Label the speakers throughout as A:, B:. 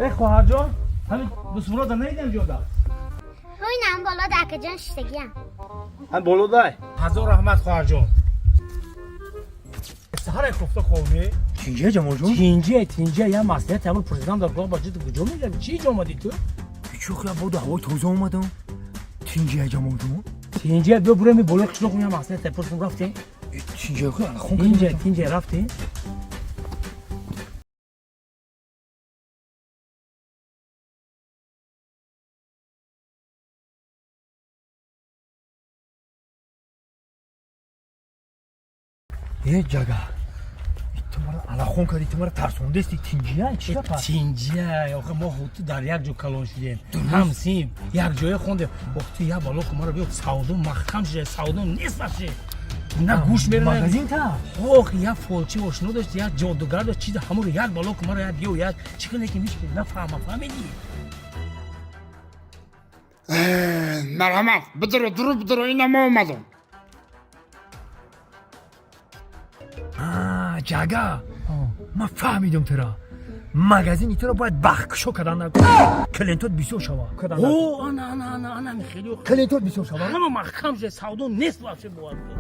A: Хоҳарҷон, ҳамин дусмурода наидам ҷода.
B: Ҳойнам болода, акаҷон, шиштагиам.
A: Ҳам болодай. Ҳазор раҳмат, хоҳарҷон. Саҳаре кофта хобӣ?
C: Тинҷия, Ҷамолҷон?
A: Тинҷия, тинҷия, я маслиҳат ҳамон пурсидам дар гоҳ баҷи куҷо мерави? Чӣ ҷо омадӣ ту?
C: Чӣ хия боду ҳавои тоза омадам. Тинҷия, Ҷамолҷон?
A: Тинҷия, биё бурем болои қишлоқ, я маслиҳат пурсидам, рафтем.
C: Тинҷия хия хон.
A: Тинҷия, тинҷия, рафтем.
C: Э, ҷага, ту мара алахон кардӣ, ту мара тарсондасти. Тинҷия, чӣ гапа?
A: Тинҷия, охе мо ту дар як ҷо калон шудем, ҳамсим, як ҷое хондем. Ох, ту як бало ку мара биё, савдо маҳкам шуда, савдо нест вообще. На гӯш мерана.
C: Магазин та?
A: Ох, як фолчи ошно дошт, як ҷодугар дошт, чиз ҳаморо як бало ку мара як биё, як чӣ куне ки мишки нафаҳма, фаҳмидӣ?
D: Марҳамат, бидиро, дуру бидиро, ина мо омадам.
C: Ҷага, ман фаҳмидам тура. Магазини туро бояд бахткушо кардан, клиентот бисёр шава.
A: О, ана, ана, ана, ана, хеле.
C: Клиентот бисёр шава.
A: Ҳама маҳкам шуда, савдо нест вообще, бовар кун.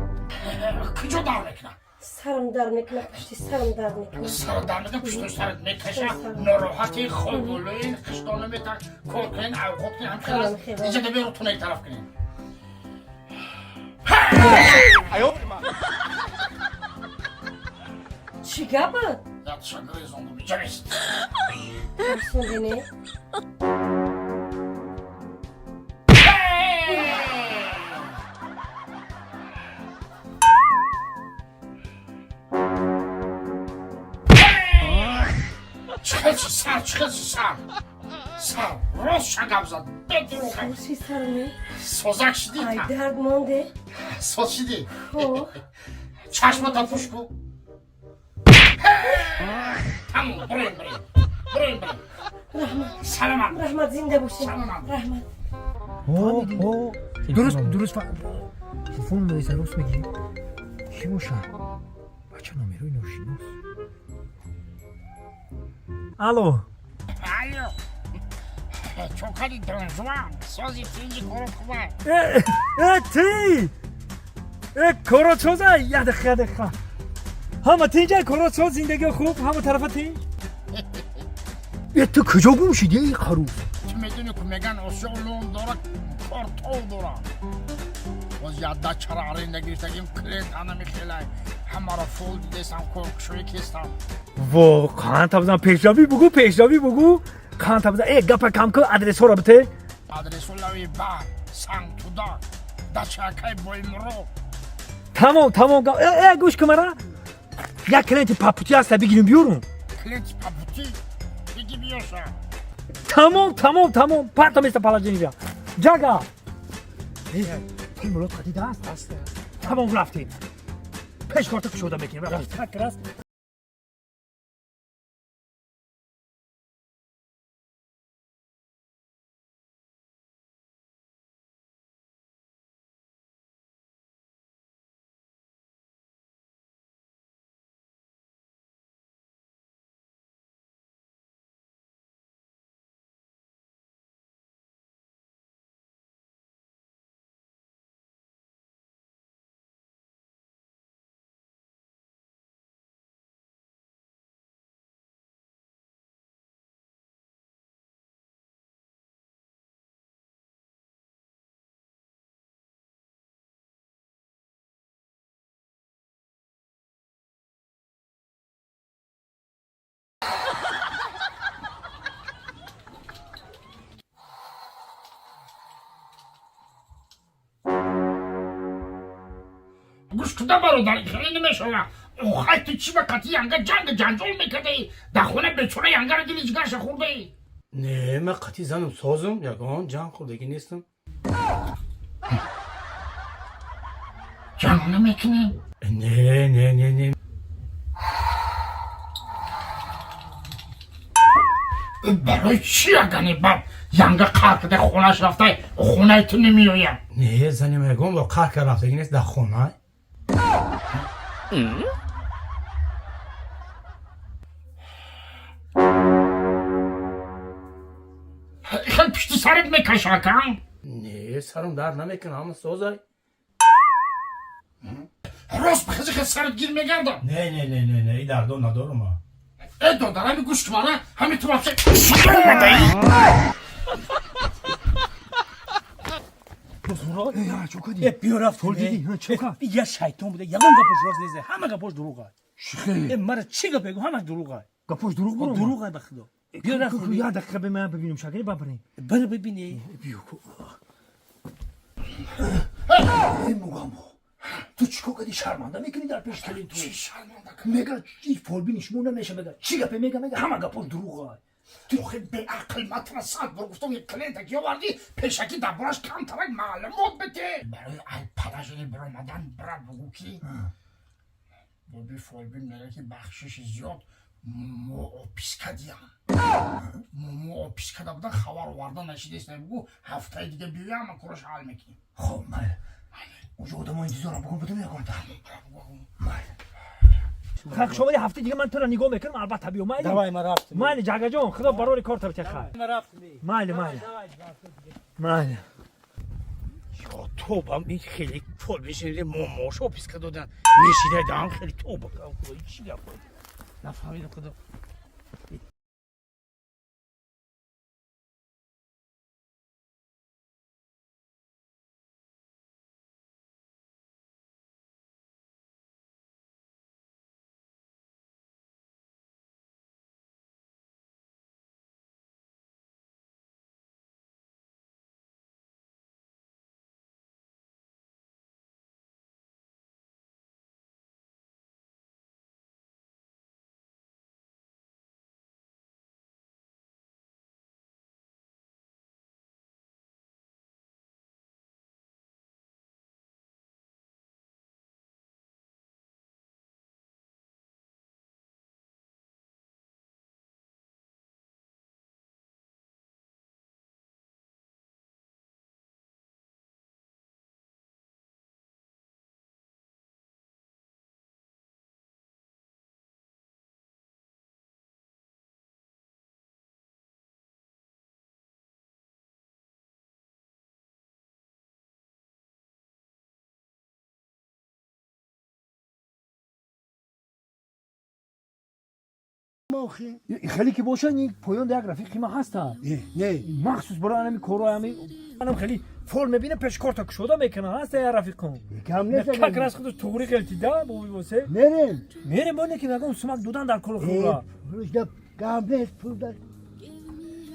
D: Куҷо дар мекунад?
E: Сарам дард мекунад, пушти сарам дард мекунад.
D: Сарат дард мекунад, пушти сарат мекаша, нороҳати, хоболӯин, қиштон наметак, кор кунен, авқот кунен, ҳамхел аст. Иҷа биёру тунел тараф кунен.
E: Чӣ гапа?
D: Ятшагрезондум, иҷа бист.
E: Тарсондине.
D: Чихел чи сар, чихел чи сар, сар рост шагап зад, бедурӯға.
E: Пушти сараме.
D: Созак шидӣ?
E: Ай, дард монде.
D: Соз шидӣ?
E: Хо.
D: Чашмата пӯш ку. Тамом, бурем, бурем, бурем, бурем.
E: Раҳмат.
D: Саломат.
E: Раҳмат, зинда бошед.
D: Саломат.
E: Раҳмат.
C: Дуруст, дуруст, телефон меза, рост мегӣ, кӣ боша, бача? Номерои ношинос. Алло.
D: Алло, чокари донжуан, сози, тинҷи, коро хубай?
C: Э, э, ти э, коро чоза, як дақиқа, як дақиқа. Ҳама тинҷа, коро чоз, зиндагио хуб, ҳама тарафа тинҷ. Э, ту куҷо гум шидӣ, эй қарӯз?
D: Ту медони ку, меган осиё лом дора, кор тов дора. Боз ядда чара аренда гирифтагим, клиент анами хелай, ҳамаро фол дидесам, коркушоӣ кестам.
C: Во, қанта бизан, пешравӣ бугӯ, пешравӣ бугӯ, қанта бизан. Э, гапа кам ку, адресҳоро бите.
D: Адресу: лави баҳр, Сангтуда, дачакай Боимуро.
C: Тамом, тамом. Э, э, гӯш ку, мара як клиенти по пути ҳаста, бигирим биёрум.
D: Клиенти по пути биги, биёша.
C: Тамом, тамом, тамом, парта место положение. Ҷага, пул мулот қадида аст, тамом, рафтем, пеш корта кушода мекунем, рафтем, как раз.
D: Гӯш куда, бародар, хеле намешава. Охай, ту чӣ ба қати янга ҷанг ҷанҷол мекардаи дар хона? Бечора янгара дили ҷигарша хӯрдаи.
A: Не, ман қати занам созам, ягон ҷанг хӯрдагӣ нестам.
D: Ҷанг намекунӣ?
A: Не, не, не, не.
D: Барои чӣ ягане бад янга қаҳр карда, хонаш рафта, хонаи ту намеояд?
A: Не, занем ягон бо қаҳр карда рафтагӣ нест, дар хона.
D: Хел пишти сарат мекаша, ака?
A: Не, сарам дард намекунад, ҳама созай.
D: Рост бихези, хел сарат гир мегардам.
A: Не, не, не, не, не, и дардо надорам ма.
D: Э, додар, ҳами гӯш мана, ҳами ту вообще
A: Э, биё рафтем. Я шайтон буда, ягон гапош рост нест, ҳама гапош дурӯғ ай. Э, мара чӣ гап мегӯ, ҳамаш дурӯғ ай.
C: Гапош дурӯғ буром?
A: Дурӯғ ай, ба худо. Биё рафтем.
C: Як дақиқа бе ман бибинем, шакли бабарем.
A: Бара бибинӣ.
C: Биё. Э, мугамбо. Ту чӣ кор кардӣ, шарманда мекунӣ дар пеши клиенту?
D: Чӣ шарманда?
C: Мега, чӣ фолбини шумо намеша, мега. Чӣ гапе мега, мега, ҳама гапош дурӯғ ай.
D: Ту хе беақл, матра сад бор гуфтам, як клиента ки овардӣ, пешакӣ дар бораш камтарак маълумот бите. Барои ай положение биромадан бира бугӯ, ки боби фолбин мега, ки бахшиши зиёд, мо описка диям, мо описка да будан, хабар оварда нашидест. Бугӯ, ҳафтаи дига биёя, ҳама кораш ҳал мекунем.
C: Хоб, майли. Уже одамо интизорам, бугун будам ягонта. Майли. Хак шумо ҳафта дига ман туро нигоҳ мекунам, албатта биё, майли.
A: Давай, ма рафтем.
C: Майли, ҷагаҷон, худо барори кор таб хай.
A: Ма рафтем.
C: Майли, майли. Майли.
A: Ё тобам, ин хеле фолбин шунида, момош описка додан. Мешидай даам хеле тоба. Худо, чӣ гап? Нафаҳмидам, худо.
C: Хеле ки бошад, ин поён як рафиқи ман ҳастанд.
F: Не.
C: Махсус барои ҳами коро, ҳами анам хеле фол мебина, пеш корта кушода мекунад. Ҳаста як рафиқум.
F: Кам нест.
C: Как раз худаш туғри ғелтида бо восе.
F: Мерем.
C: Мерем, бо неки нагом сумак додан дар коло хура.
F: Пулш да кам нест, пул да.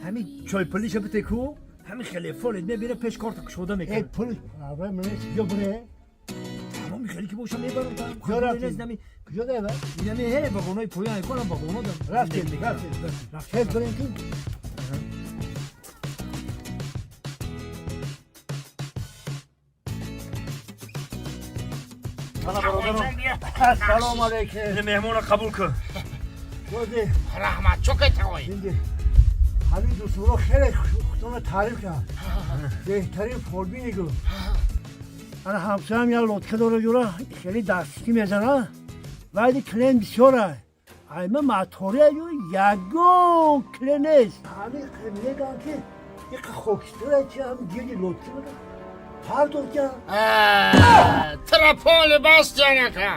C: Ҳами чой пулиша бите ку, ҳами хеле фолет мебина, пеш корта кушода
F: Э,
C: мекунад.
F: пулш авра мен чиҷо буре?
C: Тамоми хеле ки боша мебарам.
F: Куҷо рафтем? Куҷо да ва?
C: Инами ҳе вагонои поён айконам вагоно да.
F: Рафтем, рафтем. Хел бурем ки. Ассалому алайкум.
C: Ин меҳмонро қабул кун.
F: Бози
D: Раҳмат, чо ки тағой?
F: инди ҳамин дӯстонро хеле худтонро таъриф кард. Беҳтарин фолбини гуфт. Ана ҳамсоям як лодка дора, ҷура хеле дастикӣ мезана. Вайди клиент бисёр ай. Айма матория ю ягон клиент нест. Ҳамин мегӯянд ки иқа хокистара чи ҳам гирди лодка мегӯянд. Пардохтя.
D: Тра поли бастиан, ака.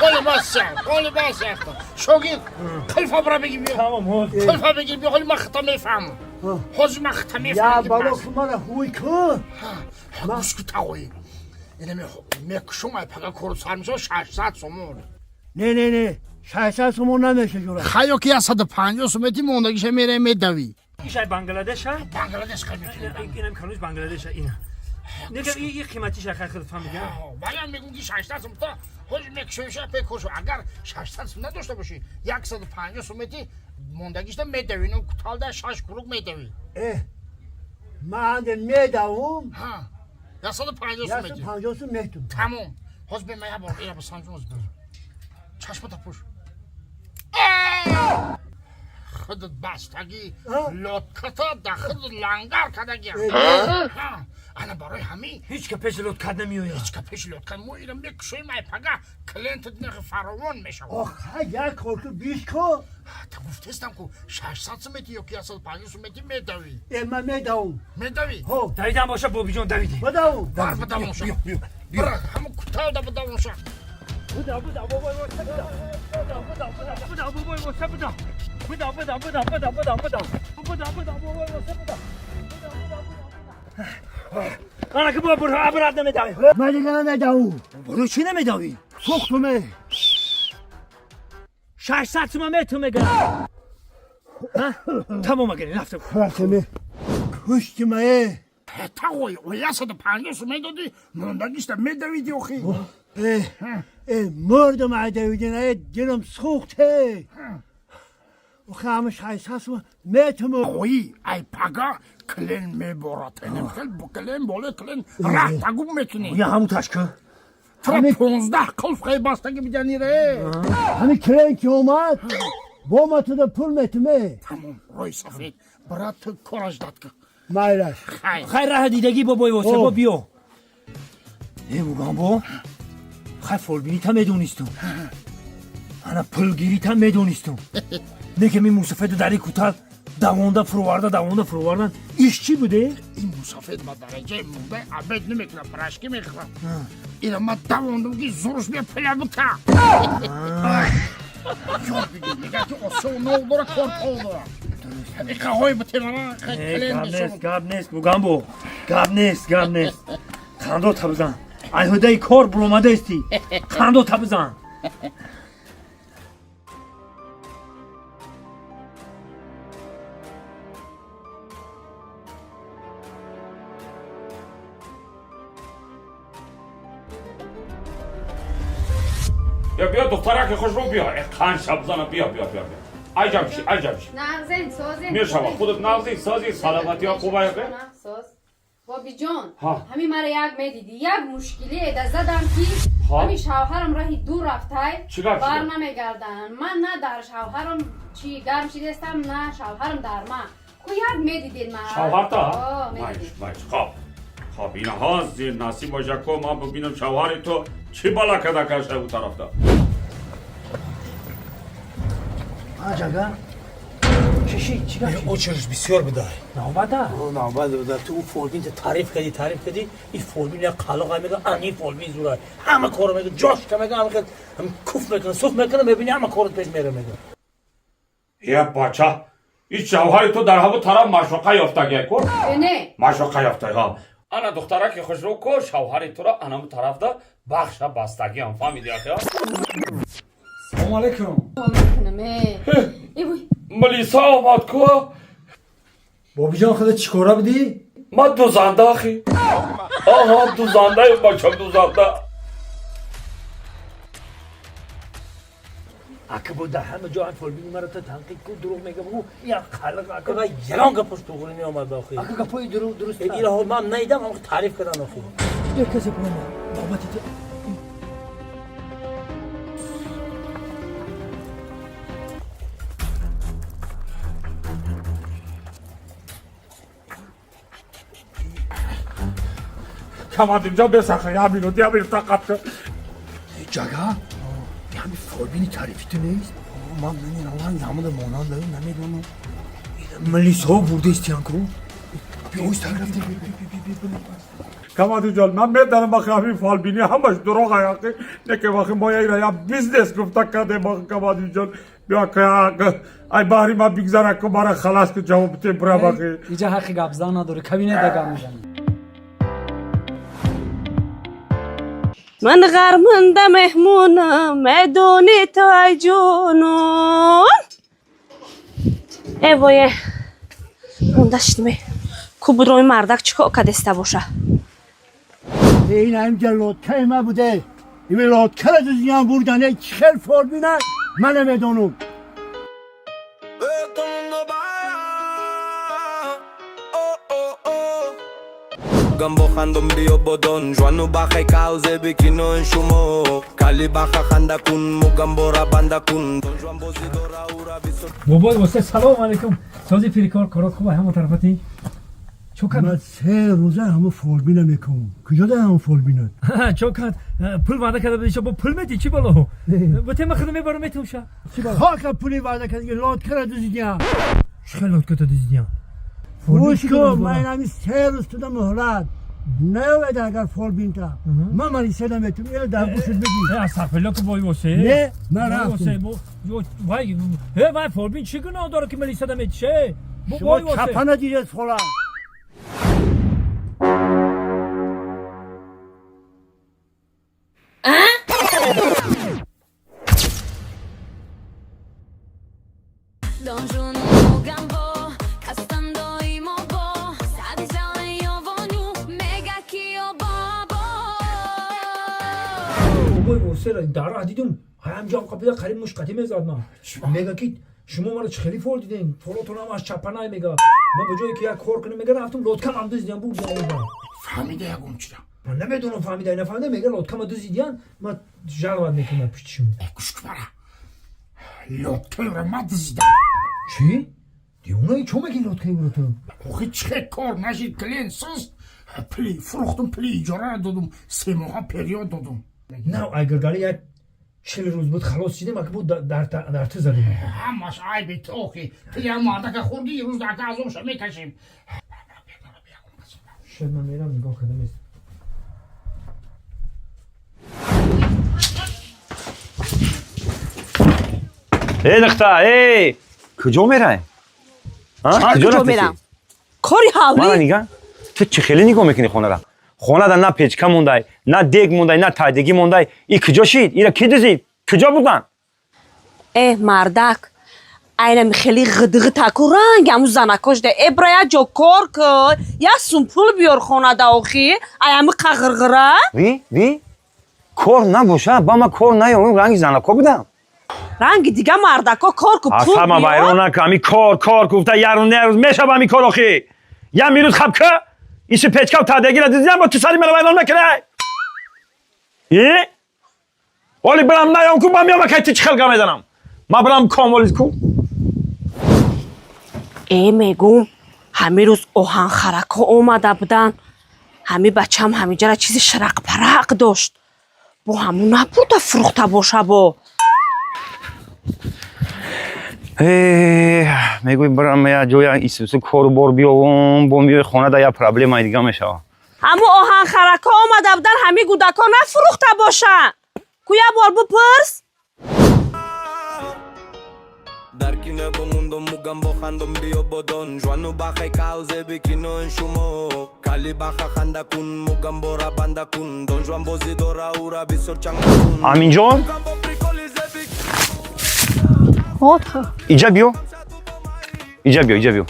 D: Поли бастиан, поли бастиан. Шогирд, қилфа бира бигир биё.
C: Тамом, ҳоз.
D: Қилфа бигир биё, ҳоли ман хита мефаҳмам. Ҳозир ман хита
F: Я
D: мефаҳмам.
F: бало ки мара ҳуй кун.
D: Гӯш ку, тағой. Ина мекушум, ай пага кору сар мешава 600 сомон.
F: Не, не, не. 600 сомон намеша, ҷура.
D: Хаё ки 150 сом мети, мондагиша мере медавӣ.
C: Ишай Бангладеша?
D: Бангладеш қай мекунӣ?
C: Инам кануз Бангладеша ина. Нега и қиматиша хай худ фаҳмидам.
D: Вале мегӯм ки 600 сом та ҳозир мекушоиша пекошу, агар 600 сом надошта бошӣ, 150 сом мети, мондагишта медавӣ, ну куталда шаш круг медавӣ.
F: Э, ман анда медавум.
D: Ҳа, 150 сом мети.
F: 150 сом метум.
D: Тамом. Ҳозир бе ман як бор ира бисанҷум, ҳозир бер. Чашмата пӯш. Худат бастагӣ лодката да худат лангар кардагиам. Ана барои ҳамин
C: Ҳеҷ ка пеши лодкат намеояд.
D: Ҳеҷ ка пеши лодкат. Мо ира мекушоем, ай пага клиентат нерхи фаровон мешавад.
F: Ох, як кор ку, бис ку.
D: Гуфтестам ку 600 сум мети ё ки 150 сум мети медавӣ.
F: Э, ман медавум.
D: Медавӣ?
F: Ҳо.
C: Давидан боша, бобиҷон, давидем.
F: Бадавум.
D: Бар бадавон ша. Бира, ҳамун куталда бадавон ша.
C: Буда, буда, бобой, воса, буда. Буда, буда, буда, буда, бобой, воса, буда. Буда, буда, буда, буда, буда, буда. Буда, буда, бобой, воса, буда. Буда, буда, буда, буда. Ана ки бо бур, абрат намедавӣ.
F: Ман дига намедавум.
C: Барои чӣ намедавӣ?
F: Сӯхтуме.
C: 600 сума мету мегӯям. Тамом агани, рафтем.
F: Рафтеме. Куштимае.
D: Тағой, 150 сум медодӣ, мондагишта медавиди охи.
F: Э, э, мурдам ай давидин, э, дилам сӯхте. Охи ҳама 600 сума метуму.
D: Ғои, ай пага клен меборад. Энем хел бо клен боле клен раҳта гум мекунӣ.
C: Я ҳамун ташка.
D: Тра 15 қулф хай бастаги бидани ре.
F: Ҳами клен ки омад, бо ма туда пул метуме.
D: Тамом, рӯи сафед. Брат, ту кораш дад ки.
F: Майлаш.
D: Хай.
C: Хай раҳа дидагӣ бобой воса,
F: О.
C: бо биё. Э, мугам бо. Хай фолбинита медонистум. Ана пулгирита медонистум. Не ки ми мусафеду дари кутал давонда фуроварда, давонда фуровардан. Иш чӣ буде?
D: Ин мусафед ба дараҷаи мурдаи обед намекунад, пирожки мехӯрад. Ина ман давондам ки зурш бия пуля бута. Ёд бигир, мегӯяд ки осиё нов дора, кор пол дора. Иқаҳои бутемана хай клен
C: Гап нест,
D: бисо.
C: гап нест, мугамбо. Гап нест, гап нест. Қандо табизан. Ай ҳудаи кор буромадаисти. Қандо табизан.
G: یا بیا دخترک خوش رو بیا. ای قند شب بزنم، بیا بیا بیا بیا. عجب شی، عجب شی.
H: نغزین سازین.
G: میشوه خودت نغزی سازی سلامتی ها خوبه یقه؟
H: ساز بابی جان.
G: ها.
H: همین مرا یک میدیدی یک مشکلی ده زدم که
G: ها.
H: همین شوهرم راهی دور رفته
G: چی گپ شده؟
H: بر نمیگردن. من نه در شوهرم چی گرم شدستم، نه شوهرم در من کو یک میدیدین من.
G: شوهر تا؟
H: آه، میدیدین.
G: مایش مایش. خب خب اینها زیر نصیب باشه که من ببینم شوهر تو چی بالا کده کشه او طرف دا.
C: Ҷага. Чиши, чӣ гап шид?
A: Очередь бисёр будай.
C: Навбата?
A: Навбат буда. Ту фолбин таъриф кардӣ, таъриф кардӣ. Ин фолбин як қалоқ мега, ани фолбин зура. Ҳама корро мега, ҷош ка мега, ҳама ҳам куф мекунад, суф мекунад, мебини ҳама корот пеш мера мега.
G: یه بچه این شوهر تو در همون طرف مشوقه یافتگی کن.
H: اه، نه.
G: مشوقه یافته ها. انا دخترک خوش رو کو شوهر تو را انم طرف دا بخش بستگی هم فهمیدی آخه؟
C: Салому алайкум.
H: میکنم اه. ای وای.
G: ملیسا آمد کو.
C: Бобиҷон, худат чӣ кора будӣ?
G: من دوزنده آخی. آها دوزنده بچم دوزنده.
A: Ака бо дар ҳама ҷо ҳам фолбини маро та танқид ку, дурӯғ мега, бугу як қалиқ ака ва ягон гапош туғри меомад охи.
C: Ака, гапои дуруст.
A: Ира ман наидам, ҳам таъриф кардан охи.
C: Як касе бурома. Навбати ту.
G: کمندیم جان بسخه یه minute یه minute قطع شد.
C: Ҷага? Ҳами фолбини таърифи ту нест?
A: Ман намедонам, ман замода монанд намедонам.
C: Милисҳо бурдаистиян ку? Биёистар рафтем.
G: کمندیم جان من میدانم آخه همین فالبینی همش دروغ آخه. نه که واخه ما یه یا business گفته کردیم آخه. کمندیم جان بیا که ای بحری ما بگذره که مرا خلاص که جواب بده برا باقی.
I: иҷа ҳаққи гапзан надорӣ, кабинета гап мезанӣ.
E: Ман ғарманда меҳмонам, медонӣ ту ай ҷонон. Э вое, монда шидме ку будрои мардак чӣ кор кадеста боша?
F: Ин ҳамҷа лодкаи ман буде. Ин лодкаро дузиям бурдан, э, хел фолбина ман намедонам.
J: Gambo khandom bio bodon Juanu baxe kauze bikino en shumo Kali baxa khanda kun Mugambo rabanda kun Don Juan bozidora ura biso
C: Бобой восе, салому алайкум. Сози пирикор, корот хуба, ҳама тарафати? Чо кард?
F: Ман 3 рӯза ҳамун фолбина мекунам. Куҷо да ҳамун фолбина?
C: Чо кард? Пул ваъда карда будиша, бо пул меди, чӣ бало? Бате ман худам мебарам, метумша.
F: Хока пули ваъда карди, лодкара дуздидиям.
C: Чӣ хел лодката дуздидиям?
F: Гӯш кун, ман ҳамин 3 рӯз туда муҳлат. Наёведа агар фолбинта. Ман малиса наметум, ила дар гӯшат бигӣ.
C: Астағфирулло, ки вой восе.
F: Не, ман рафтам.
C: Вай, э, вай фолбин чӣ гуноҳ дорад, ки милисада метише?
F: Шумо чапа надидед фола.
C: Бобой восера дара дидум, ҳамҷо қапида қариб мушқатӣ мезад. Ман мега, ки шумо маро чӣ хеле фол дидем, фолотонам аз чапанай. Мега, ман ба ҷое ки як кор кунам, мега, рафтум лодкамам дуздидам, бурдам.
D: Фаҳмида ягон чира?
C: Ман намедонам, фаҳмида нафаҳмида. Мега, лодкама дуздидиян, ман жаловать мекунам пишти шумо.
D: Гӯш кун, бара лодкаро ма дуздидам.
C: Чӣ, девонаи, чо меги, лодкаи буро ту?
D: Охи, чӣ кор нашид, клиент суст, пули фурӯхтум, пули иҷораро додум, 3 моҳа период додум.
C: На, айгаргали як 40 рӯз буд, халос шидем, ака, буд дар ту задем.
D: Ҳамаш айби ту, охи, пули ҳам адака хӯрди, рӯз ака азобша мекашем.
C: Шуд, ман мерам, нигоҳ кардам ест.
K: Эй, духтар, эй, куҷо мерай?
E: Куҷо мерам? Кори
K: Мана
E: ҳавлӣ.
K: Нига, ту чӣ хеле нигоҳ мекунӣ хонара? Хонада на печка мондай, на дег мондай, на тайдагӣ мондай. И куҷо шид? Ира ки дузид? Куҷо бурдан?
E: Э, мардак, айнами хеле ғидғитаку ранги ҳамун занакош да. Э, бра, як ҷо кор кун, як сум пул биёр хонада, охи, ай ҳами қағирғира.
K: Ви ви, кор набоша, ба ма кор наём, ранги занако будам.
E: Ранги дига мардако кор ку, пул
K: Асама вайрон
E: биёр.
K: нака. Ами кор кор гуфта, яру нерӯз мешава ами кор. Охи, я мирӯз хабка иси печкав тайдагира дузидам, бо ту сари мара вайрон накунай. И оли бирам наём ку, ба меём, кай ту чӣ хел гап мезанам. Ма бирам комолид ку.
E: Э, мегум, ҳамин рӯз оҳанхарако омада буданд. Ҳами бачам ҳамиҷара чизи шарақпарақ дошт, бо ҳамун набурда фурӯхта боша бо.
K: Мегӯй, бирам я ҷоя исусу кору бор биёвам, бо миёи хона да я проблемаи дига мешава.
E: Ҳамун оҳанхарако омада буданд, ҳами гудако нафурӯхта бошанд ку, як бор бипурс.
J: Дар кино бомондум, мугамбо хандум, биё бо Дон Жуану бахай каузе бикиноин шумо кали баха ханда кун, мугамбора банда кун, Дон Жуан бозӣ дора, ура бисёр чанг кун.
K: Аминҷон.
J: Мугамбо приколи зеби.
K: Иҷа биё, иҷа биё, иҷа биё.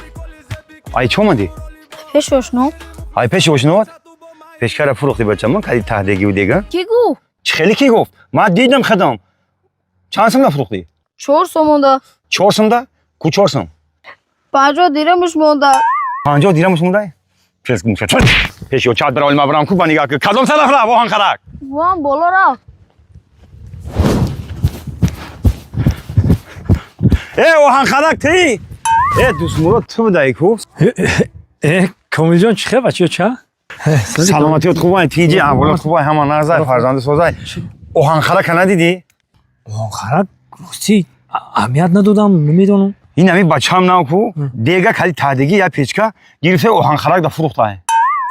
K: Ай, чӣ омадӣ?
B: Пеши ошно.
K: Ай, пеши ошноват пешкара фурӯхти, бача, ман кади таҳдегиву дега.
B: Кӣ гуфт?
K: Чӣ хеле ки гуфт? Ман дидам хадам. Чанд сумда фурӯхтӣ?
B: 4 сомонда.
K: 4 сумда? Ку 4 сум?
B: 50 дирамуш монда.
K: 50 дирамуш мондай? Пес гумша, пеши очат бира. Оли ма бирам ку, ба нигаҳ ку, кадом тараф рафт оҳанхарак?
B: Вон боло рафт.
K: Э, оҳанхарак ти? Э, Дӯстмурод, ту будаи ку?
C: Э, Комилҷон, чӣ хел, бачаё, ча?
K: Саломатиёт хубай, тинҷи, аҳволот хубай, ҳама нағзай, фарзанду созай. Оҳанхарака надидӣ?
C: Оҳанхарак, рости, аҳамият надодам, намедонам.
K: Ин ҳами бачаам нав ку, дега кали таҳдигӣ, я печка гирифта, оҳанхарак да фурӯхтай.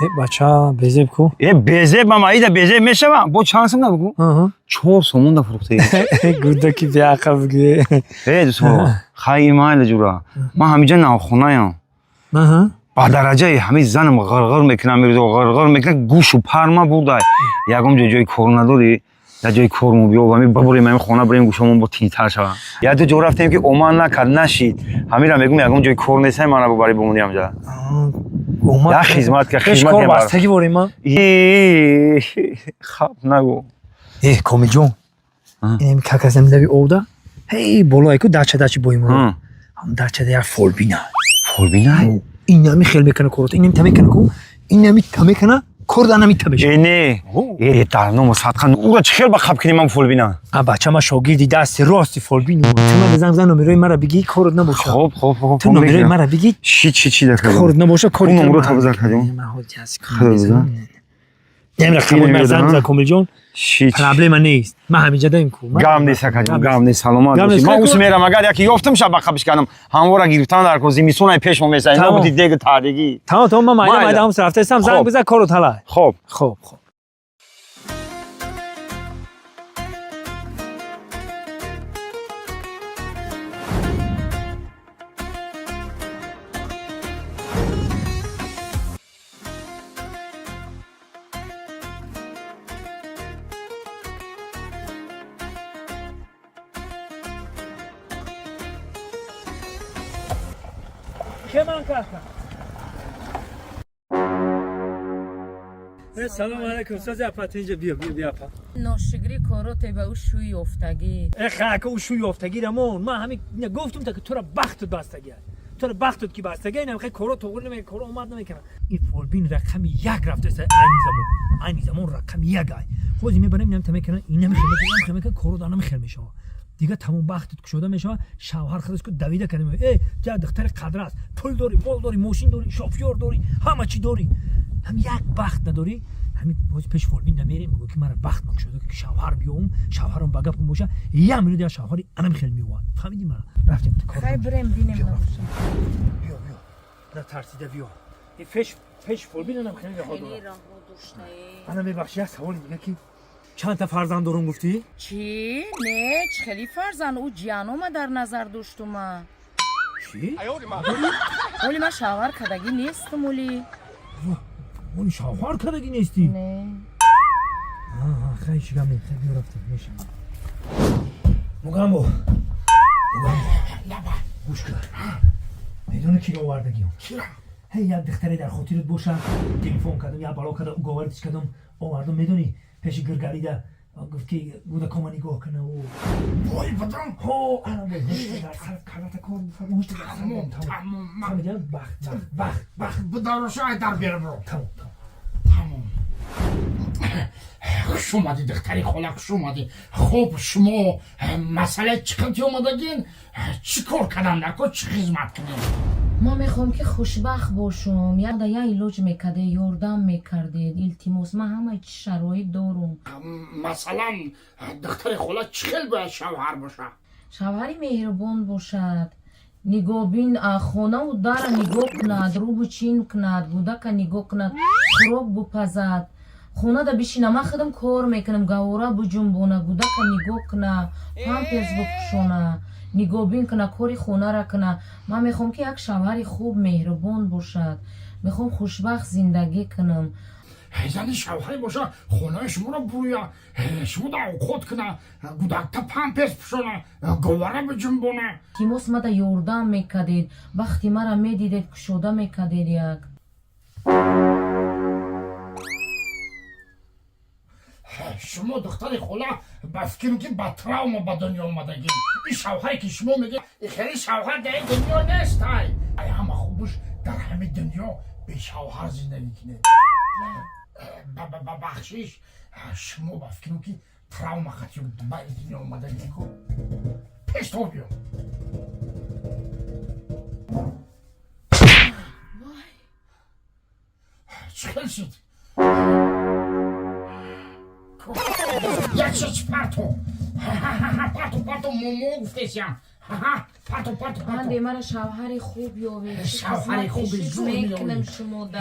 C: Э, бача безеб ку.
K: Э, безеб, мама ида безеб мешава. Бо чанд сум да, бугу? 4 сомон да фурӯхтаи.
C: Гудаки беақл буги.
K: Э, дӯстмурод, хай, имайла ҷура, ман ҳамиҷа навхонаям. Ба дараҷаи ҳамин занам ғирғир мекунам, мирзо ғирғир мекунам, гӯшу парма бурдай. Ягон ҷо ҷои кор надорӣ? Як ҷои корму биёб, ҳамин бибурем, ҳамин хона бирем, гӯшамон бо тинтар шава. Як ду ҷо рафтем, ки оман накард, нашид. Ҳамира мегум, ягон ҷои кор нестай, мана бубарӣ, бимонӣ ҳамҷа. Як хизмат ка, хизмат.
C: Кор бастагӣ борем ма.
K: Хаб, нагӯ.
C: Э, Комилҷон, инами какасам лаби овда, ҳей, болое ку, дача, дачи боимро, ҳам дачада як фолбина.
K: Фолбина?
C: Инами хел мекана корото, инами та мекана ку, инами та мекана. Кор да намита мешава.
K: Э не. Э дар ному садқа ура чӣ хел ба қаб кунем ман фолбина?
C: А бача ма шогирди дасти рости фолбин. Ту ман занг зан номерои мара бигӣ корот набоша.
K: Хоб хоб хоб.
C: Ту номерои мара бигӣ.
K: Чӣ чӣ чӣ дар
C: Корот набоша кори.
K: Он номеро та бизар кардем.
C: Ман ҳоҷи ҳаст.
K: Худо.
C: Нем рақам ман занг зан Комилҷон.
K: Чӣ чӣ?
C: Проблема нест. Ман ҳамиҷа даем ку.
K: Гам нест акаҷон, гам нест, саломат
C: Гам
K: бошӣ.
C: нест.
K: Ман ус мерам, агар яке ёфтам ша ба қабиш кардам, ҳамвора гирифтан дар ко зимистонай пеш мо месай,
C: Тамом.
K: набуди дег тардигӣ.
C: Тамом тамом ман майда
K: Майда.
C: майда ҳам рафтаистам занг
K: Хоб.
C: бизан корот ҳала.
K: Хоб.
C: Хоб хоб. Салом алейкум, сози апа, тинҷа биё, биё, биё апа.
L: Ношукрӣ короте ба ӯ шӯи ёфтагӣ.
C: Э хака ӯ шӯи ёфтагӣ рамон. Ман ҳамин гуфтум та ки тура бахтут бастагӣ. Тура бахтут ки бастагӣ, инам хе коро тоғри намекунад, коро омад намекунад. Ин фолбин рақами як рафтааст айни замон. Айни замон рақами як ай. Ҳозир мебарем инам та мекунад, инам хел мекунад, инам хел мекунад, коро дар намехел мешавад. Дигар тамом бахтут кушода мешавад, шавҳар худаш ку давида кардем. Э, ту духтари қадр аст. Пул дорӣ, мол дорӣ, мошин дорӣ, шофёр дорӣ, ҳама чӣ дорӣ. Ҳам як бахт надорӣ. Ҳамин боз пеш фолбин намерем, мегӯ ки мара бахт накушода ки шавҳар биёвум, шавҳарам ба гапам боша, як минут як шавҳари анам хел меовад. Фаҳмидӣ мара? Рафтем ту кор.
L: Хай бирем бинем набоша.
C: Биё, биё. Натарсида биё. Ин пеш пеш фолбин анам хеле роҳ
L: Хеле
C: дорад.
L: роҳҳо доштае.
C: Ана мебахши як саволи дига ки чанд та фарзанд дорум гуфтӣ?
L: Чӣ? Не, чӣ хеле фарзанд? Ӯ ҷианома дар назар доштума.
C: Чӣ?
L: Оли ман шавҳар кардагӣ нестум оли.
C: Оли шавҳар кардагӣ нестӣ?
L: Не.
C: Аҳа, хай шигам не, хай биё рафтем, меша. Мугамбо. Мугамбо. Гӯш кун. Медонӣ киро овардагиам?
D: Кира?
C: Ҳей, як духтаре дар хотират боша, телефон кардам, як бало кардам, уговоритиш кардам, овардам, медонӣ, пеши гиргалида гуфт ки кӯдакома нигоҳ кана ӯ.
D: Вой бадан.
C: Ҳо, ана бо ҳушта дар сар кардата кор ҳушта дар сар.
D: Тамом, тамом.
C: Фаҳмидӣ? Бахт, бахт, бахт, бахт.
D: Бидароша ай дар бера бро.
C: Тамом, тамом.
D: Тамом. Хуш омадӣ, духтари хола, хуш омадӣ. Хуб, шумо масъалаи чӣ қилти омадагин? Чӣ кор кардан дар кор, чӣ хизмат кунем?
L: Ман мехоҳам ки хушбахт бошум. Якда як илоҷ мекардед, ёрдам мекардед. Илтимос, ман ҳамаи чӣ шароит дорум.
D: Масалан, духтари хола чӣ хел бояд шавҳар боша?
L: Шавҳари меҳрубон бошад. Нигоҳбин, хонаву дара нигоҳ кунад, рӯбу чин кунад, кӯдака нигоҳ кунад, хӯрок бупазад. Хонада бишина, ман худам кор мекунам, гавора буҷунбона, кӯдака нигоҳ куна, памперс бупӯшона, нигоҳбин куна, кори хонара куна. Ман мехоҳам ки як шавҳари хуб, меҳрубон бошад. Мехоҳам хушбахт зиндагӣ кунам.
D: Зани шавҳаре боша, хонаи шуморо буруя, шумода овқот куна, кӯдакта памперс пӯшона, говара биҷунбона.
L: Илтимос, мада ёрдам мекардед, бахти мара медидед, кушода мекардед як.
D: Шумо духтари хола ба фикрам ки ба травма ба дунё омадагӣ. Ин шавҳаре ки шумо мегӯед, ин хеле шавҳар дар ин дунё нест. Ай ай ҳама хубуш дар ҳамин дунё бешавҳар зиндагӣ кунед. Ба бахшиш, шумо ба фикрам ки травма хати ба ин дунё омадагӣ ку. Пеш то биё. Чӣ хел шуд? Як чиз парто. Парто, парто, момо гуфтесям. Парто, парто, парто.
L: Анде мара шавҳари хуб ёвед.
D: Шавҳари хуби зур
L: мекунам
D: меёвед.
L: шумода.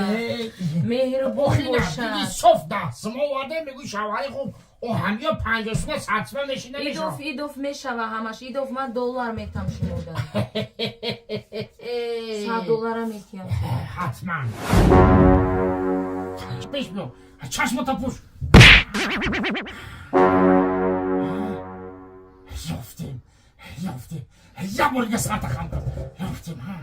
L: Меҳрубон
D: Охина,
L: бошад.
D: диди соф да. Симо оварде мегӯй шавҳари хуб. О ҳамиё 50 сума 100 сума мешина
L: Идоф,
D: мешава.
L: идоф мешава ҳамаш. Идоф ман доллар метам шумода. 100 доллара метиҳам.
D: Ҳатман. Пеш биё. Чашмата пӯш. Ёфтем, ёфтем. Як бор дига сарта хам кард. Ёфтем, ҳа.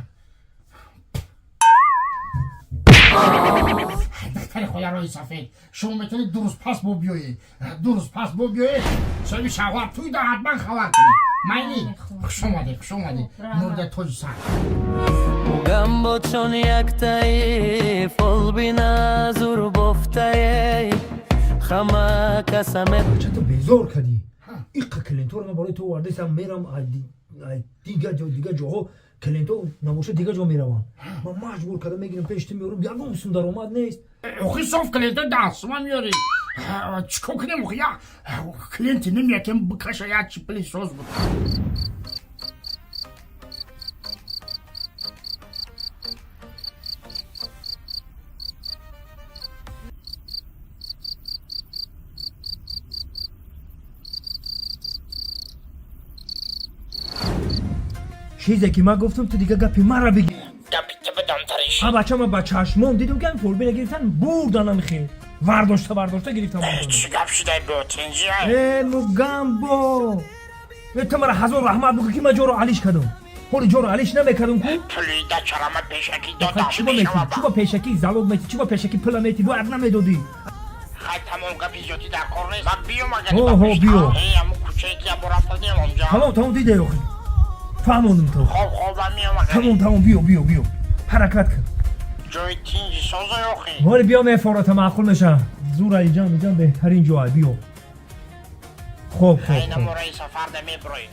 D: Духтари хола роҳи сафед, шумо метавонед 2 рӯз пас бо биёед. 2 рӯз пас бо биёед, соҳиби шавҳар туй да ҳатман хабар кунед. Майли, хуш омадед, хуш омадед. Мурда тоҷи сар.
J: Мугамбо чон яктаи фолбина зур бофтае хама касаме.
C: Бача, ту безор кардӣ. Иққа клиентҳоро ман барои ту овардасам, мерам дига ҷо, дига ҷоҳо клиентҳо набошад, дига ҷо мераванд. Ман маҷбур карда мегирам, пеши ту меорам, ягон сум даромад нест.
D: Охи, соф клиентҳо дастма меёрӣ. Чӣ кор кунем охи? Я клиенти намеякем, бикаша, я чи пили соз буд.
C: Чизе ки ман гуфтам, ту дига гапи маро бигир.
D: Гапи ту бидамтариш.
C: А бача, ман ба чашмом дидам, ки ҳамин фолбина гирифтан, бурданам, хел вардошта вардошта гирифтам.
D: Чӣ гап шудай, бо тинҷи?
C: Э, Мугамбо, э, ту мара ҳазор раҳмат бигӯ, ки ман ҷоро алиш кардам. Ҳоли ҷоро алиш намекардам ку.
D: Пули дачарама пешакӣ додам.
C: Чӣ ба метӣ? Чӣ ба пешакӣ залог метӣ? Чӣ ба пешакӣ пула метӣ? Бояд намедодӣ.
D: Хай, тамом, гапи зиёдӣ дар кор нест. Ман биём агар.
C: Ҳо, ҳо, биё.
D: Ҳамун кӯчае ки ябо рафта дидем, онҷа.
C: Тамом, тамом, диде охи, фаҳмондам то.
D: Хоб, хоб, ман меём агар.
C: Тамом, тамом, биё, биё, биё, ҳаракат кун.
D: Ҷои тинҷи соза охи.
C: Ҳоли биё, мефората, маъқул меша. Зура, иҷам, иҷам беҳтарин ҷой, биё. Хоб, хоб.
D: Айна мораи сафар да меброи.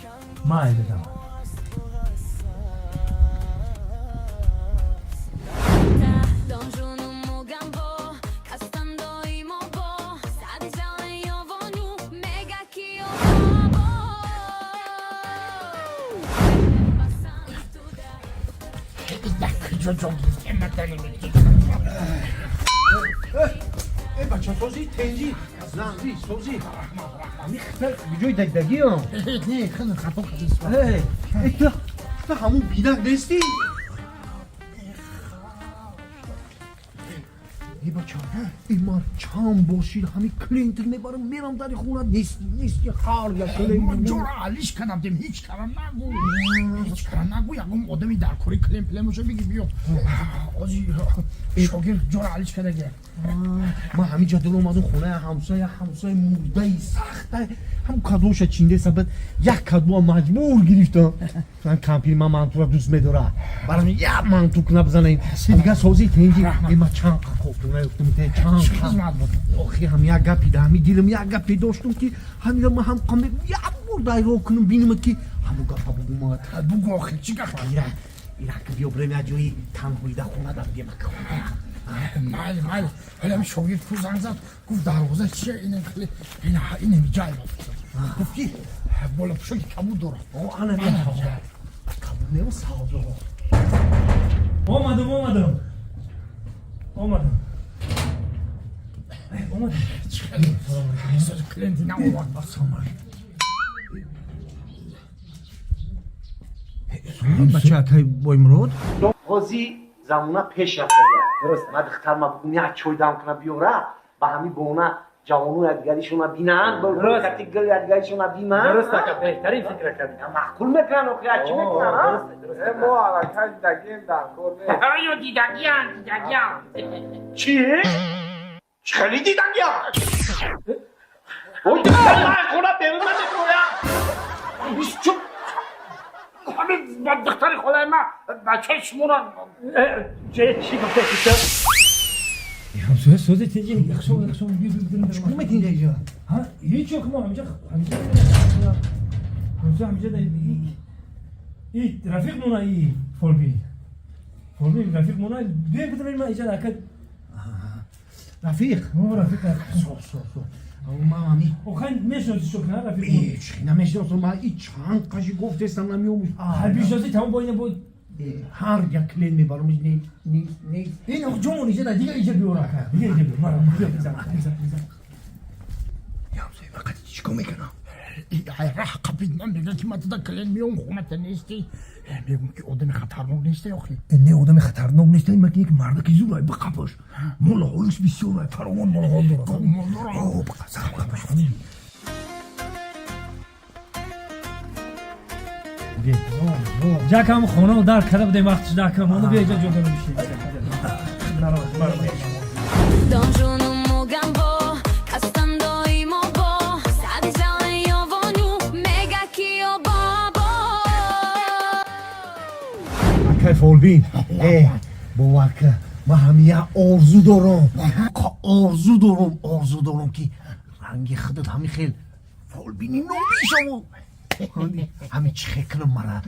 C: Майли, давай.
H: Донжону Мугамбо ҳастанд доимо бо сади ёвону мега ки бо.
D: Дар куҷо ҷо гирифтем, натанем.
F: Э, бача, созӣ, тенҷӣ, нағзӣ, созӣ? Ҳами ҷои дагдагиам.
D: Не, хеле хато кардӣ.
F: Э, ту ҳамун бинак нестӣ? Э, бача, э, ман чанд бор шид, ҳами клиентр мебарам, мерам дари хона, нести, нести, ҳар як клиент.
D: Ҷоро алиш кардам, дем, ҳеҷ кара нагӯ, ҳеҷ кара нагӯ. Ягон одами дар кори клиент плем боша, биги, биё. Ози шогирд ҷоро алиш кардаги.
F: Ман ҳамин ҷа дил омадам, хонаи ҳамсоя, ҳамсояи мурдаи сахта, ҳам кадоша чиндеса, бад як кадоа маҷбур гирифтам. Ман кампир, ман мантура дӯст медора, барам як манту куна бизанем. Дига созӣ, тенҷи? Э, ман чанд қа кофтум наёфтум, те чанд.
D: Чӣ хизмат буд?
F: Охи, ҳам як гапи да ҳами дилам, як гапе доштум, ки ҳамира ман ҳам қам як бор дайро кунам, бинам, ки ҳамун гапа бугумад.
D: Бугу охи, чӣ гап?
F: Ира, ира, ки биё, бирем як ҷои танҳоида, хона да бигем, хона.
D: Майли, майли. Ҳоли ҳами шогирд ку занг зад, гуфт дарвоза чия, ина хеле ина ина ҷай гуфт, ки бола пӯшоки кабуд дорад.
F: Ана кабуд нео, савзо.
C: Омадам, омадам, омадам, омадам.
D: Клиенти наовард.
F: Бача, акай Боймурод.
M: Ҳози замона пеш рафтага. Ма духтарма бугум, як чой дам куна биёра, ба ҳами бона ҷавону якдигаришона бинанд, кати гил якдигаришона бинанд.
I: Дуруст, ака, беҳтарин фикра кардӣ.
M: Маъқул мекунанд охи, чӣ мекунанд?
G: Мо аллакай дидагием, дар кор нест.
D: Ё дидагиам, дидагиам.
M: Чӣ? Чӣ хеле дидагиам? Хона берун намекунам.
D: Ҳамин ба духтари холаи ма бачаи шуморо.
C: Чӣ гуфта? Ҳамсоя, сози, тинҷи? Яхшо, яхшо.
F: Чӣ метинҷа иҷа?
C: Ҳа, ҳеҷ мо ҳамиҷа, ҳамиҷа ҳамсоя, ҳамиҷа и рафиқ мона, и фолбин, фолбин рафиқ мона. Биёем, бидонем, ман иҷа ака.
F: Рафиқ?
C: О, рафиқ.
F: Со, со, со, ман ҳами
C: Охай, мешиноси шо кна рафиқ?
F: Ҳеҷ намешиносам. Ман и чанд қаши гуфтестам, намеомӯз.
C: Ҳар бишноси, тамом, бо ина бо.
F: Ҳар як клиент мебарам, нест, нест, нест.
C: Ин ҷомон иҷа, дига иҷа биёр, ака, дига иҷа биёр, мара биё, бизан, бизан, бизан.
F: Ҳамсоя, ман қати чӣ кор мекунам?
D: Раҳ қапид, ман мегӯям, ки ман туда клиент меом, хоната нести. Мегӯм, ки одами хатарнок несте охи.
F: Не, одами хатарнок нест, ман як мардаки зурай, биқапаш, мола ҳолиш бисёрай, фаровон молаҳол дорад.
D: Мол дорад.
F: Биқапаш.
C: Ҷакам хона дар карда будем, вақтиш дар кардам. Оно биё, иҷа ҷо дорам, бишин.
H: Донжону Мугамбо ҳастанд доимо бо сади ёвону мега ки бо.
F: Акай фолбин, бовар кун, ман ҳам як орзу дорам, орзу дорам, ки ранги худат ҳамин хел фолбини номӣ шавам. Ҳамин чӣ хел кунам, мара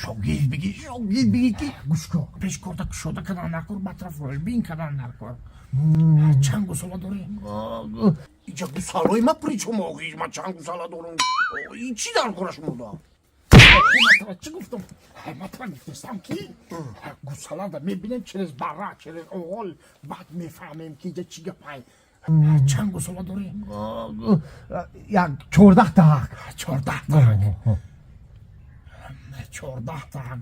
F: шогирд бигӣ, ки
D: гӯш кун, пеш корта кушода кардан накор, батра фолбин кардан накор. Чанд гусола дорӣ?
F: Иҷа гусалои ма причом оғиз, ман чанд гусала дорам, ин чӣ дар кора шумо да?
D: Матра чӣ гуфтам? Матра гуфтастам, ки гусалада мебинем через бара, через оғол, баъд мефаҳмем, ки иҷа чӣ гапай. Чанд гусола дорӣ?
F: Як 14 таак.
D: 14 таак, 14 таак.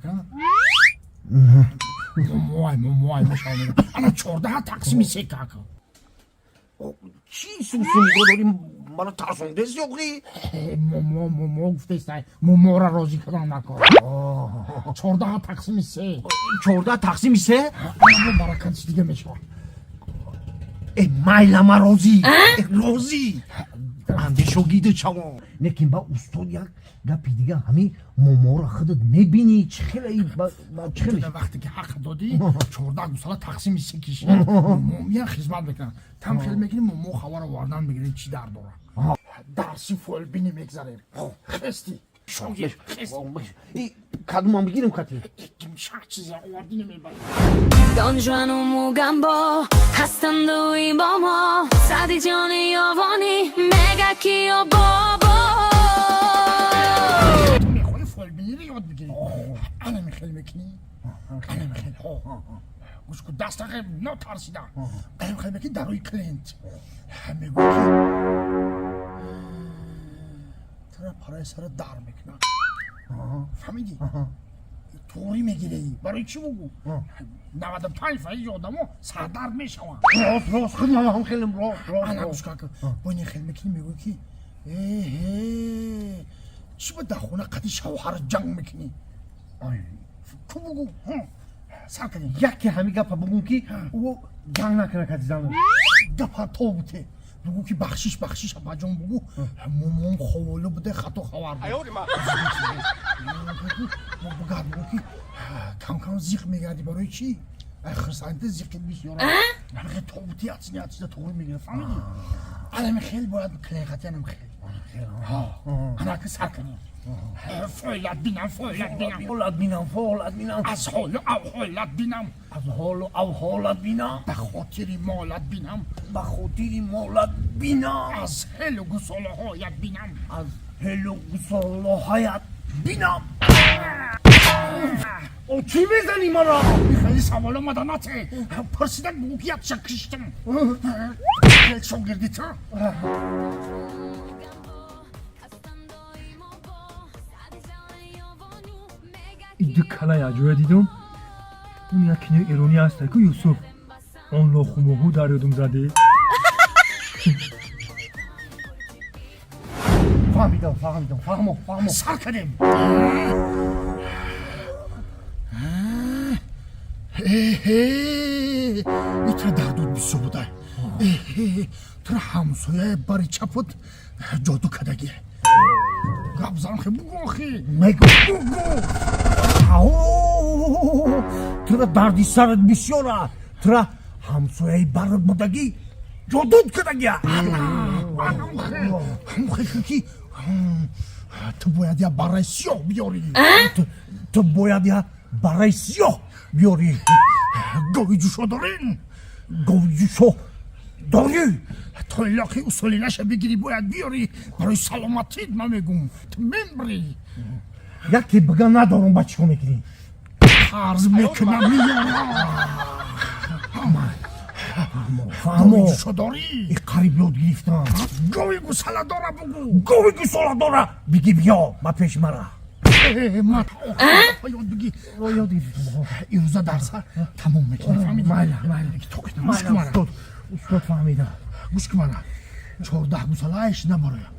D: Момоай, момоай мешавам. Ана 14 тақсими се как.
F: Чӣ сусу нигоҳ дорӣ, мана тарсондест ёқи?
D: Момо, момо гуфтестай, момора розӣ кардан накор. 14 тақсими се.
F: 14 тақсими се.
D: Ана баракатиш дига мешавад.
F: Э, майла, ма розӣ, розӣ, андешогида шавам. Лекин ба устод як гапи дига, ҳамин моморо худат мебинӣ, чӣ хеле?
D: Вақте ки ҳақ додӣ, 14 гусала тақсими се киши, момия хизмат мекунад, там хел мекунӣ, момо хабар овардан мегирӣ, чӣ дар дорад. Дарси фолбинӣ мегзарем. Хести, шогирд.
F: Кадумам бигирем кати?
D: Шах чиза овардӣ, намебарӣ.
L: Дон Жуану Мугамбо ҳастанд и бо мо, Сади ҷони Ёвони мега киё бобо.
D: Ту мехоҳӣ фолбиниро ёд бигирӣ, ана мехел мекунӣ, ана мехел. Гӯш кун, дастақе нотарсида ана мехел мекунӣ, дар рӯи клиент мегӯ, ки тура параи сара дар мекунад. Фаҳмидӣ? Туғрӣ мегирӣ. Барои чӣ бугӯ? 95% одамо сардард мешаванд.
F: Рост, рост, худ ман ҳам хелем рост, рост.
D: Ана гӯш кун, бо ин хел мекунӣ, мегӯӣ, ки эҳе, чӣ ба дар хона қади шавҳар ҷанг мекунӣ? Ку бугӯ, сар кардем.
F: Яке ҳамин гапа бугӯм, ки ӯ ҷанг накунад кади занаш.
D: Гапа то буте, бугӯ, ки бахшиш, бахшиш, абаҷон, бугӯ, момон ховолу буде, хато хабар бугар. Бугӯ, ки кам-кам зиқ мегардӣ, барои чӣ? Хирсанта зиқи бисёр. Ҳамихел тобути ацини ацида туғри мегирад, фаҳмидӣ? Анами хел бояд клиент хати, анам хел. Анаки сар кардем. Фойлат бинам, фойлат бинам.
A: Фолат бинам, фолат бинам.
D: Аз ҳолу авҳолат бинам.
A: Аз ҳолу авҳолат бинам.
D: Ба хотири молат бинам.
A: Ба хотири молат бинам.
D: Аз ҳелу гусолаҳоят бинам.
A: Аз ҳелу гусолаҳоят бинам. О, чӣ мезанӣ мара?
D: Хеле савол омада нате пурсида, бугӯ, ки якша киштам шогирди ту.
C: Иду кала яҷоя дидум, он як кинои иронӣ ҳаста ку, Юсуф, он лохумоҳу дар ёдум заде.
F: Фаҳмидам, фаҳмидам, фаҳмо, фаҳмо.
D: Сар кардем. Эҳе, итра дардуд бисёр буда. Эҳе, тура ҳамсояи бари чапот ҷоду кардагӣ. Гап занам, хе бугӯ, охи.
F: Мегӯ, бугӯ. Тура дарди сарат бисёра, тура ҳамсояи барат будагӣ ҷодуд кардагия.
D: Ҳамхе ки ту бояд я барраи сиёҳ биёрӣ.
F: Ту бояд я барраи сиёҳ биёрӣ.
D: Гови ҷӯшо дорем?
F: Гови ҷӯшо дорӣ.
D: Тойлоқи усулинаша бигирӣ, бояд биёрӣ, барои саломатит ман мегӯм, ту мембрӣ.
F: Яке бига надорам, ба чӣ кор мекунӣ?
D: Қарз мекунам, меёрам.
F: Фаҳмо.
D: Ҷӯшо дорӣ?
F: И қариб ёд гирифтам.
D: Гови гусала дора бугӯ.
F: Гови гусола дора биги, биё ба пеши мара.
D: Ёд биги.
F: Ёд гирифтам.
D: Ирӯза дарса тамом мекунӣ, фаҳмидӣ?
F: Майла, майла.
D: Гӯш кун мара.
F: Устод, устод, фаҳмидам.
D: Гӯш кун мара, 14 гусалааш набароя,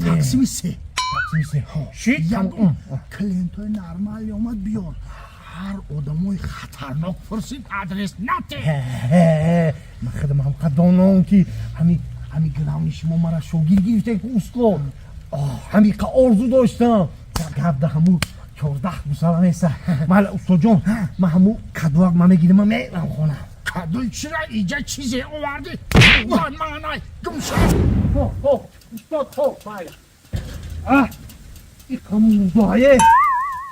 D: тақсими се.
F: Тақсими се шид.
D: Ягон клиентҳои нормалӣ омад, биёр. Ҳар одамои хатарнок пурсид, адрес нате.
F: Ман худам ҳамқа донам, ки ҳами главни шумо мара шогирд гирифтем ку, устод, ҳамиқа орзу доштам. Гап да ҳаму 14 гусала неста. Майла, устоҷон, ман ҳаму кадуак ма мегирим, ма мерам хона.
D: Кадуи чира? Иҷа чизе овардӣ? Манай, гум шав.
F: Хо, устод, хо, майла. А и қамудае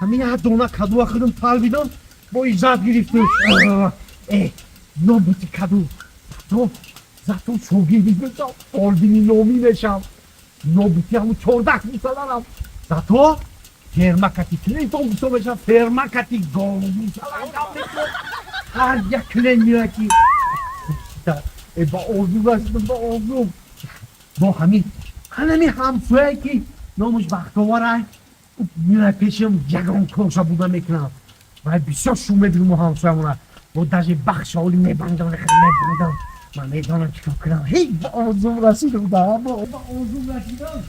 F: ҳамин як дона кадуа худам талбидам, бо иззат гирифту. Э, нобути каду то затон шогирди мешам, фолбини номӣ мешам. Нобути ҳаму 14 гусаларам, зато ферма кати клиентон бисёр мешам, ферма кати гову гусалам. Ҳар як клиент меояд, ки э, ба орзу расидам, ба орзу. Бо ҳамин ҳанами ҳамсояе, ки номаш Бахтоварай, меояд пешам, ягон корша буда мекунам. Вай бисёр шум мебинам ҳамсоямона, бо даже бахшоли мебандам, мебандам. Ман медонам чӣ кор кунам. Ҳей, ба орзум расидам, ба орзум расидам.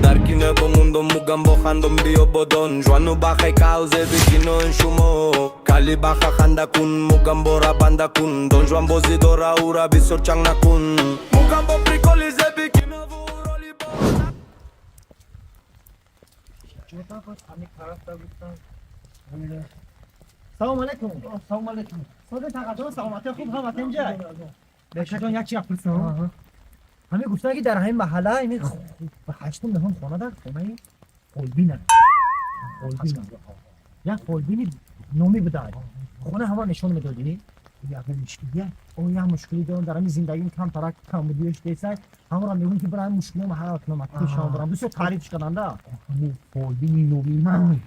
J: Дар кино бомондом, мугам бохандом, биё бо Дон Жуану бахай калзе бикинои шумо. Кали баха ханда кун, мугам бора банда кун, Дон Жуан бозӣ дора, ура бисёр чанг накун, мугам бо приколи зе бикино роли.
C: Салом алейкум. Салом алейкум. Сода тақаҷон, саломатӣ, хуб ҳама тинҷа. Бешаҷон, як чи пурсам. Ҳамин гуфтан, ки дар ҳамин маҳалла ин ҳаштум нӯҳум хона дар хонаи фолбин аст. Фолбин. Як фолбини номӣ буда. Хона ҳама нишон медодӣ? Ягон мушкилия? О, як мушкилӣ дорам дар ҳамин зиндагим, камтарак камбудиёш десак. Ҳамонро мегӯм, ки бира ҳамин мушкилиём ҳал кунам, пешам барам. Бисёр таъриф карданда.
F: Ҳамун фолбини номи ман.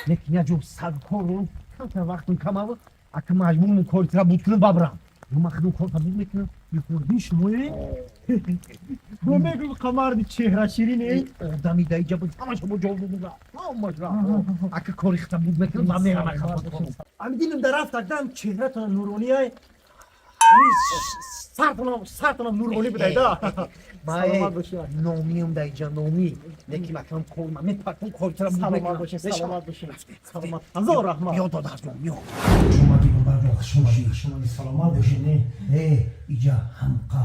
F: Лекин як ҷо садкор камтар вақтум камав, ака маҷбурм кори тира буд кунам, бабрам. Ман худам кор буд мекунам.
C: Фолбин шумое? Бо мегӯм, қамарди чеҳра ширине.
F: Одами дар иҷа буд, ҳамаша бо ҷавоб додам. Ҳамаша. Ака кори хита буд мекунам, ман мерам.
C: Ами дилам дар рафт, агдам чеҳратона нуронияй. Ами сартонам, сартонам нуронӣ будай да. Саломат бошед.
F: Номиам дар иҷа номӣ. Лекин акам кор ман мепартам, кори тира буд
C: Саломат
F: мекунам.
C: бошед, саломат бошед. Саломат. Ҳазор раҳмат.
F: Биё, додарҷон, биё. Шумо додарҷон, хуш омадӣ.
C: Хуш омадӣ, саломат бошед. Не.
F: Э, иҷа ҳамқа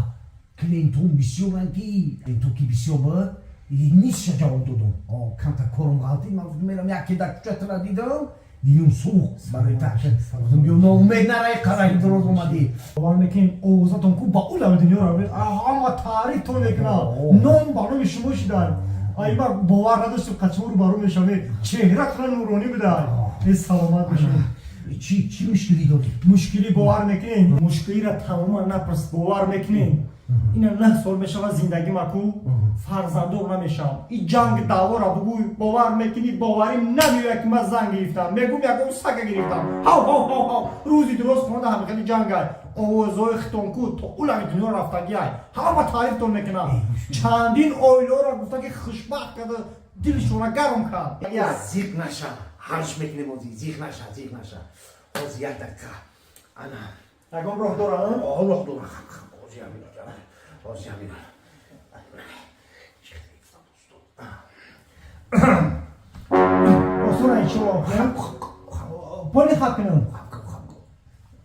F: клиентон бисёранд, ки клиентон ки бисёр буд, нисша ҷавоб додум. Камтар корум ғалтид, ман гуфтам мерам, яке дар кӯча тира дидам, дилум сӯхт барои так. Гуфтам биё, ноумед нарай, қараи дуроз омадӣ.
C: Бовар мекунем, овозатон ку ба улами дунё равед. Ҳама таърифтон мекунад. Ном ба номи шумо шидай. Ай, ма бовар надоштем, қачмо рӯбарӯ мешавед. Чеҳратона нуронӣ будай. Э, саломат бошед.
F: Чӣ мушкилӣ дорӣ?
C: Мушкилӣ, бовар мекунем, мушкилиро тамоман напурс, бовар мекунем, ина 9 сол мешавад зиндагӣ маку фарзандор намешавам. И ҷанг даъвора бугӯй, бовар мекунӣ, боварӣ намеояд, ки ман зан гирифтам, мегӯм ягон сага гирифтам. Ҳав ҳав ҳав ҳав, рӯзи дуроз хонада ҳамихели ҷангай. Овозҳои хитонку то улами дунё рафтагиай, ҳама таърифтон мекунам. Чандин оиларо гуфта, ки хушбахт карда, дилшона гарм кард.
F: Зиқ наша, ҳалш мекунем ҳозир. Зиқ наша, зиқ наша, ҳозир як дақиқа, ана.
C: Ягон роҳ дора?
F: Роҳ дора. Ҳозир ҳамин, ҳозир ҳамин. Чӣ гуфтам, устод?
C: Осона иншоалло. Поли хаб кунам.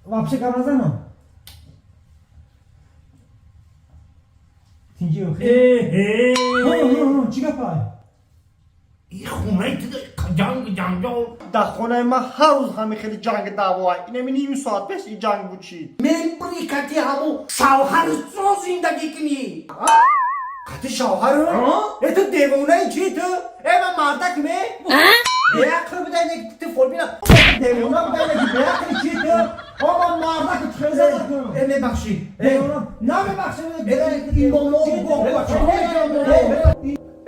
C: Вообще гап назанам. Тинҷи охи. Чӣ гапай?
D: И хонаи ту ҷанг ҷанҷол.
C: Дар хонаи ман ҳар рӯз ҳами хели ҷанг даъвоай. Инами ним соат пеш и ҷанг буд чӣ?
D: Мен бири кати ҳаму шавҳари со зиндагӣ кунӣ.
C: Қати шавҳару? Э, ту девонаи чӣ ту? Э, ман мардак ме? Беақл будай, не ту фолбина. Девона будай, не беақли чӣ ту? О, ман мардак хеза накунам.
D: Э, мебахшӣ.
C: Девона. Намебахшам.
D: Имомо.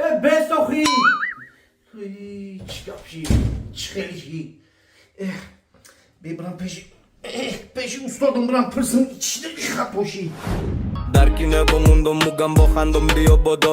D: Э, бесохӣ, чӣ гап ши, чӣ хели ши? Бебирам пеши устодам, бирам пурсам, чӣ хатошӣ.
J: Дар кино бомондом, мугам бохандом, биё бо Дон.